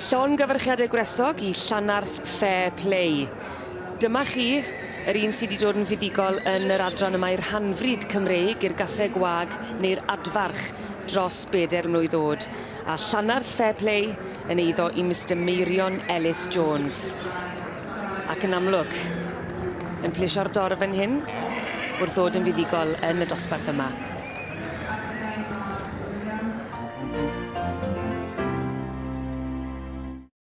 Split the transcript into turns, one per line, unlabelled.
Llongyfarchiadau gwresog i Llanarth Fair Play. Dyma chi, yr un sy 'di dod yn fuddugol yn yr adran yma i'r rhanfrid Cymreig, i'r gaseg wag neu'r adfarch dros bedair mlwydd o'd. A Llanarth Fair Play yn eiddo i Mister Meirion Ellis Jones. Ac yn amlwg, yn plesio'r dorf fan hyn, wrth ddod yn fuddugol yn y dosbarth yma.